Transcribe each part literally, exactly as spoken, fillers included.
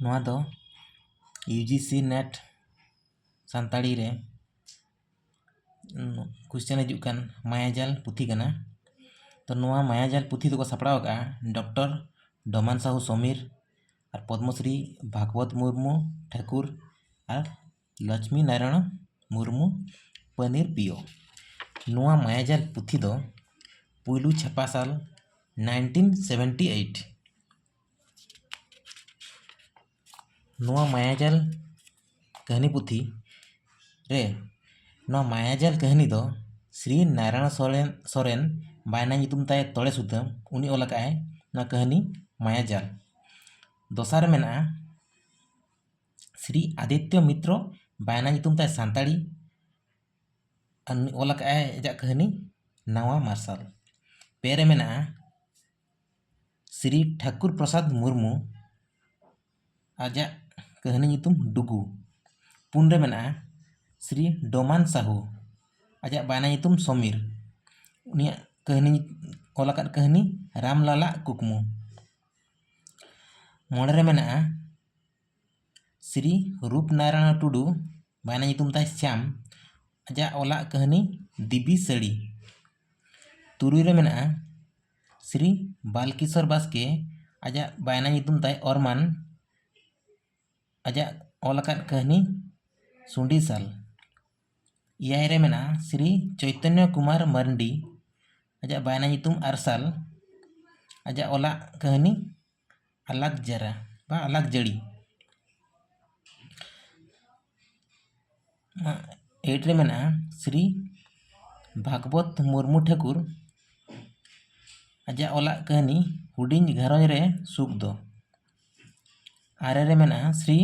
ᱱᱚᱣᱟ ᱫᱚ U G C NET Santali ᱨᱮ ᱠᱚᱥᱪᱮᱱ ᱦᱤᱡᱩᱜ ᱠᱟᱱ ᱢᱟᱭᱟᱡᱟᱞ ᱯᱩᱛᱷᱤ ᱠᱟᱱᱟ᱾ ᱛᱚ ᱱᱚᱣᱟ ᱢᱟᱭᱟᱡᱟᱞ ᱯᱩᱛᱷᱤ ᱫᱚᱠᱚ ᱥᱟᱯᱲᱟᱣ ᱟᱠᱟᱫᱼᱟ ᱰᱚᱠᱴᱚᱨ ᱰᱚᱢᱟᱱ ᱥᱟᱦᱩ ᱥᱚᱢᱤᱨ ᱟᱨ ᱯᱚᱫᱽᱢᱚᱥᱨᱤ ᱵᱷᱟᱜᱽᱵᱚᱛ ᱢᱩᱨᱢᱩ ᱴᱷᱟᱹᱠᱩᱨ ᱟᱨ ᱞᱚᱪᱷᱢᱤ ᱱᱟᱨᱟᱭᱚᱬ ᱢᱩᱨᱢᱩ ᱯᱟᱹᱱᱤᱨ ᱯᱤᱭᱳ᱾ ᱱᱚᱣᱟ ᱢᱟᱭᱟᱡᱟᱞ ᱯᱩᱛᱷᱤ ᱫᱚ ᱯᱩᱭᱞᱩ ᱪᱷᱟᱯᱟ ᱥᱟᱞ ᱱᱟᱭᱤᱱᱴᱤᱱ ᱥᱮᱵᱷᱮᱱᱴᱤ ᱮᱭᱤᱴ᱾ ᱱᱚᱣᱟ ᱢᱟᱭᱟᱡᱟᱞ ᱠᱟᱹᱦᱱᱤ ᱯᱩᱛᱷᱤ ᱨᱮ ᱱᱚᱣᱟ ᱢᱟᱭᱟᱡᱟᱞ ᱠᱟᱹᱦᱱᱤ ᱫᱚ ᱥᱨᱤ ᱱᱟᱨᱟᱭᱚᱬ ᱥᱚᱨᱮᱱ, ᱥᱚᱨᱮᱱ ᱵᱟᱭᱱᱟ ᱧᱩᱛᱩᱢ ᱛᱟᱭ ᱛᱚᱲᱮ ᱥᱩᱛᱟᱹᱢ, ᱩᱱᱤ ᱚᱞ ᱟᱠᱟᱫᱼᱟᱭ ᱱᱚᱣᱟ ᱠᱟᱹᱦᱱᱤ ᱢᱟᱭᱟᱡᱟᱞ᱾ ᱫᱚᱥᱟᱨ ᱨᱮ ᱢᱮᱱᱟᱜᱼᱟ ᱥᱨᱤ ᱟᱫᱤᱛᱭᱚ ᱢᱤᱛᱨᱚ ᱵᱟᱭᱱᱟ ᱧᱩᱛᱩᱢ ᱛᱟᱭ ᱥᱟᱱᱛᱟᱲᱤ, ᱟᱨ ᱩᱱᱤ ᱚᱞ ᱟᱠᱟᱫᱼᱟᱭ ᱟᱡᱟᱜ ᱠᱟᱹᱦᱱᱤ ᱱᱟᱣᱟ ᱢᱟᱨᱥᱟᱞ᱾ ᱯᱮ ᱨᱮ ᱢᱮᱱᱟᱜᱼᱟ ᱥᱨᱤ ᱴᱷᱟᱠᱩᱨ ᱯᱨᱚᱥᱟᱫᱽ ᱢᱩᱨᱢᱩ, ᱟᱡᱟᱜ ᱠᱟᱹᱦᱱᱤ ᱧᱩᱛᱩᱢ ᱰᱩᱜᱩ᱾ ᱯᱩᱱ ᱨᱮ ᱢᱮᱱᱟᱜᱼᱟ ᱥᱨᱤ ᱰᱚᱢᱟᱱ ᱥᱟᱦᱩ, ᱟᱡᱟᱜ ᱵᱟᱭᱱᱟ ᱧᱩᱛᱩᱢ ᱥᱚᱢᱤᱨ, ᱩᱱᱤᱭᱟᱜ ᱠᱟᱹᱦᱱᱤ, ᱚᱞ ᱟᱠᱟᱫ ᱠᱟᱹᱦᱱᱤ ᱨᱟᱢᱞᱟᱞᱟᱜ ᱠᱩᱠᱢᱩ᱾ ᱢᱚᱬᱮ ᱨᱮ ᱢᱮᱱᱟᱜᱼᱟ ᱥᱨᱤ ᱨᱩᱯᱱᱟᱨᱟᱭᱚᱬ ᱴᱩᱰᱩ, ᱵᱟᱭᱱᱟ ᱧᱩᱛᱩᱢ ᱛᱟᱭ ᱥᱭᱟᱢ, ᱟᱡᱟᱜ ᱚᱞᱟᱜ ᱠᱟᱹᱦᱱᱤ ᱫᱤᱵᱤ ᱥᱟᱹᱲᱤ᱾ ᱛᱩᱨᱩᱭ ᱨᱮ ᱢᱮᱱᱟᱜᱼᱟ ᱥᱨᱤ ᱵᱟᱞᱠᱤᱥᱳᱨ ᱵᱟᱥᱠᱮ, ᱟᱡᱟᱜ ᱵᱟᱭᱱᱟ ᱧᱩᱛᱩᱢ ᱛᱟᱭ ᱚᱨᱢᱟᱱ, ᱟᱡᱟᱜ ᱚᱞ ᱟᱠᱟᱫ ᱠᱟᱹᱦᱱᱤ ᱥᱩᱸᱰᱤ ᱥᱟᱞ᱾ ᱮᱭᱟᱭ ᱨᱮ ᱢᱮᱱᱟᱜᱼᱟ ᱥᱨᱤ ᱪᱳᱭᱛᱚᱱᱭᱚ ᱠᱩᱢᱟᱨ ᱢᱟᱨᱱᱰᱤ, ᱟᱡᱟᱜ ᱵᱟᱭᱱᱟ ᱧᱩᱛᱩᱢ ᱟᱨᱥᱟᱞ, ᱟᱡᱟᱜ ᱚᱞᱟᱜ ᱠᱟᱹᱦᱱᱤ ᱟᱞᱟᱠ ᱡᱟᱨᱟ ᱵᱟ ᱟᱞᱟᱠ ᱡᱟᱹᱲᱤ᱾ ᱮᱭᱤᱴ ᱨᱮ ᱢᱮᱱᱟᱜᱼᱟ ᱥᱨᱤ ᱵᱷᱟᱜᱽᱵᱚᱛ ᱢᱩᱨᱢᱩ ᱴᱷᱟᱹᱠᱩᱨ, ᱟᱡᱟᱜ ᱚᱞᱟᱜ ᱠᱟᱹᱦᱱᱤ ᱦᱩᱰᱤᱧ ᱜᱷᱟᱨᱚᱸᱡᱽ ᱨᱮ ᱥᱩᱠ ᱫᱚ᱾ ᱟᱨᱮ ᱨᱮ ᱢᱮᱱᱟᱜᱼᱟ ᱥᱨᱤ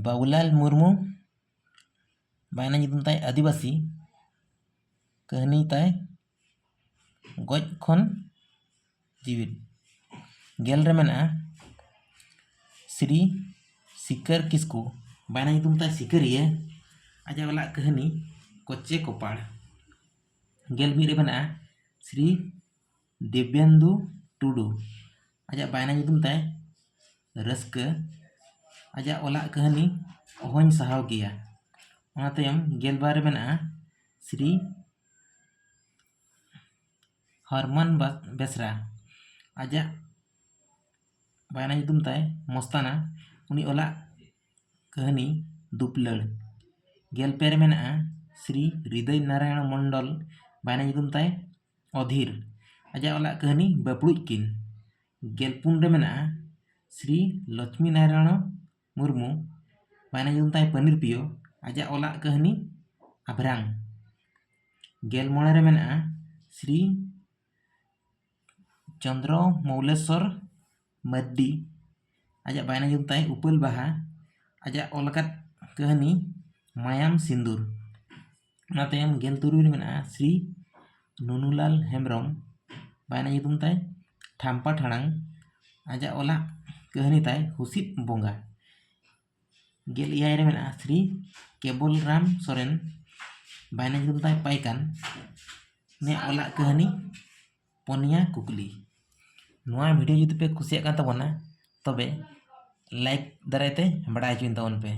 ᱵᱟᱵᱩᱞᱟᱞ ᱢᱩᱨᱢᱩ, ᱵᱟᱭᱱᱟ ᱧᱩᱛᱩᱢ ᱛᱟᱭ ᱟᱹᱫᱤᱵᱟᱹᱥᱤ, ᱠᱟᱹᱦᱱᱤ ᱛᱟᱭ ᱜᱚᱡ ᱠᱷᱚᱱ ᱡᱤᱣᱤᱫ᱾ ᱜᱮᱞ ᱨᱮ ᱢᱮᱱᱟᱜᱼᱟ ᱥᱨᱤ ᱥᱤᱠᱟᱹᱨ ᱠᱤᱥᱠᱩ, ᱵᱟᱭᱱᱟ ᱧᱩᱛᱩᱢ ᱛᱟᱭ ᱥᱤᱠᱟᱹᱨᱤᱭᱟᱹ, ᱟᱡᱟᱜ ᱚᱞᱟᱜ ᱠᱟᱹᱦᱱᱤ ᱠᱚᱪᱮ ᱠᱚᱯᱟᱲ᱾ ᱜᱮᱞ ᱢᱤᱫ ᱨᱮ ᱢᱮᱱᱟᱜᱼᱟ ᱥᱨᱤ ᱫᱤᱵᱽᱭᱮᱱᱫᱩ ᱴᱩᱰᱩ, ᱟᱡᱟᱜ ᱵᱟᱭᱱᱟ ᱧᱩᱛᱩᱢ ᱛᱟᱭ ᱨᱟᱹᱥᱠᱟᱹ᱾ ᱟᱡᱟᱜ ᱚᱞᱟᱜ ᱠᱟᱹᱦᱱᱤ ᱚᱦᱚᱧ ᱥᱟᱦᱟᱣ ᱜᱮᱭᱟ᱾ ᱚᱱᱟ ᱛᱟᱭᱚᱢ ᱜᱮᱞᱵᱟᱨ ᱨᱮ ᱢᱮᱱᱟᱜᱼᱟ ᱥᱨᱤ ᱦᱚᱨᱢᱟᱱ ᱵᱟ- ᱵᱮᱥᱨᱟ᱾ ᱟᱡᱟᱜ ᱵᱟᱭᱱᱟ ᱧᱩᱛᱩᱢ ᱛᱟᱭ ᱢᱚᱥᱛᱟᱱᱟ᱾ ᱩᱱᱤ ᱚᱞᱟᱜ ᱠᱟᱹᱦᱱᱤ ᱫᱩᱯᱞᱟᱹᱲ᱾ ᱜᱮᱞ ᱯᱮ ᱨᱮ ᱢᱮᱱᱟᱜᱼᱟ ᱥᱨᱤ ᱦᱨᱤᱫᱚᱭ ᱱᱟᱨᱟᱭᱚᱬ ᱢᱚᱱᱰᱚᱞ, ᱵᱟᱭᱱᱟ ᱧᱩᱛᱩᱢ ᱛᱟᱭ ᱚᱫᱷᱤᱨ᱾ ᱟᱡᱟᱜ ᱚᱞᱟᱜ ᱠᱟᱹᱦᱱᱤ ᱵᱟᱹᱯᱲᱩᱡ ᱠᱤᱱ᱾ ᱜᱮᱞ ᱯᱩᱱ ᱨᱮ ᱢᱮᱱᱟᱜᱼᱟ ᱥᱨᱤ ᱞᱚᱪᱷᱢᱤ ᱱᱟᱨᱟᱭᱚᱬ ᱢᱩᱨᱢᱩ, ᱵᱟᱭᱱᱟ ᱧᱩᱛᱩᱢ ᱛᱟᱭ ᱯᱟᱹᱱᱤᱨ ᱯᱤᱭᱳ᱾ ᱟᱡᱟᱜ ᱚᱞᱟᱜ ᱠᱟᱹᱦᱱᱤ ᱟᱵᱷᱨᱟᱝ᱾ ᱜᱮᱞ ᱢᱚᱬᱮ ᱨᱮ ᱢᱮᱱᱟᱜᱼᱟ ᱥᱨᱤ ᱪᱚᱱᱫᱨᱚ ᱢᱚᱣᱞᱮᱥᱚᱨ ᱢᱟᱨᱰᱤ᱾ ᱟᱡᱟᱜ ᱵᱟᱭᱱᱟ ᱧᱩᱛᱩᱢ ᱛᱟᱭ ᱩᱯᱟᱹᱞ ᱵᱟᱦᱟ᱾ ᱟᱡᱟᱜ ᱚᱞ ᱟᱠᱟᱫ ᱠᱟᱹᱦᱱᱤ ᱢᱟᱭᱟᱢ ᱥᱤᱸᱫᱩᱨ᱾ ᱚᱱᱟ ᱛᱟᱭᱚᱢ ᱜᱮᱞ ᱛᱩᱨᱩᱭ ᱨᱮ ᱢᱮᱱᱟᱜᱼᱟ ᱥᱨᱤ ᱱᱩᱱᱩᱞᱟᱞ ᱦᱮᱢᱵᱨᱚᱢ, ᱵᱟᱭᱱᱟ ᱧᱩᱛᱩᱢ ᱛᱟᱭ ᱴᱷᱟᱢᱯᱟ ᱴᱷᱟᱲᱟᱝ᱾ ᱟᱡᱟᱜ ᱚᱞᱟᱜ ᱠᱟᱹᱦᱱᱤ ᱛᱟᱭ ᱦᱩᱥᱤᱫ ᱵᱚᱸᱜᱟ᱾ ᱜᱮᱞ ᱮᱭᱟᱭ ᱨᱮ ᱢᱮᱱᱟᱜᱼᱟ ᱥᱨᱤ ᱠᱮᱵᱚᱞ ᱨᱟᱢ ᱥᱚᱨᱮᱱ, ᱵᱟᱭᱱᱟ ᱧᱩᱛᱩᱢ ᱛᱟᱭ ᱯᱟᱭᱠᱟᱱ᱾ ᱱᱩᱭᱟᱜ ᱚᱞᱟᱜ ᱠᱟᱹᱦᱱᱤ ᱯᱚᱱᱭᱟ ᱠᱩᱠᱞᱤ᱾ ᱱᱚᱣᱟ ᱵᱷᱤᱰᱤᱭᱳ ᱡᱩᱫᱤ ᱯᱮ ᱠᱩᱥᱤᱭᱟᱜ ᱠᱟᱱ ᱛᱟᱵᱚᱱᱟ, ᱛᱚᱵᱮ ᱞᱟᱭᱤᱠ ᱫᱟᱨᱟᱭ ᱛᱮ ᱵᱟᱲᱟᱭ ᱦᱚᱪᱚᱧ ᱛᱟᱵᱚᱱ ᱯᱮ᱾